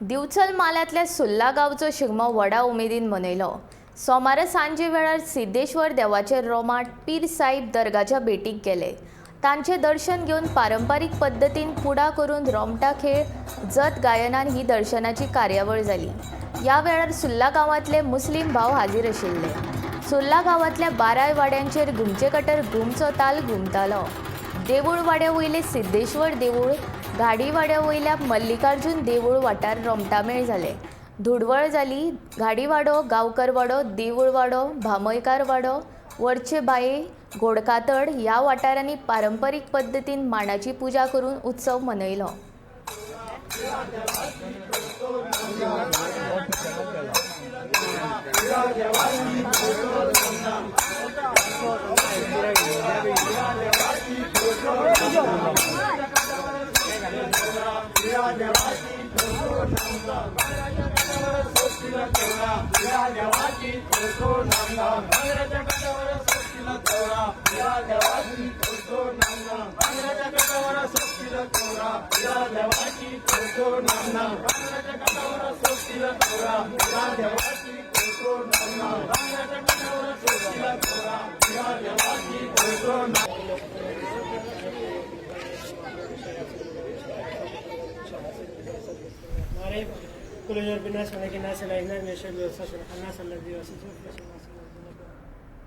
दिवचल मालांतल्या सुर्ला गांवचो शिगमो व्हडा उमेदीन मनयलो. सोमारा सांजे वेळार सिद्धेश्वर देवाचे रोमाट पीर साहिब दर्गाच्या भेटीक गेले. तांचे दर्शन घेवन पारंपारीक पद्दतीन पुडा करून रोमटा खेळ जत गायनान ही दर्शनाची कार्यावळ जाली. ह्या वेळार सुर्ला गांवांतले मुस्लीम भाव हाजीर आशिल्ले. सुर्ला गांवांतल्या बाराय वाड्यांचेर घुमचे कटर घुमचो ताल घुमतालो. देवूळ वाड्या वयले सिद्धेश्वर देवूळ, घाडीवाड्या वयल्या मल्लिकार्जून देवूळ वाठार रोमटामेळ जाले. धुडवळ जाली. घाडीवाडो, गांवकरवाडो, देवूळवाडो, भामयकारवाडो, वरचे बाये, घोडकातड ह्या वाठारांनी पारंपारीक पद्दतीन मांडाची पुजा करून उत्सव मनयलो.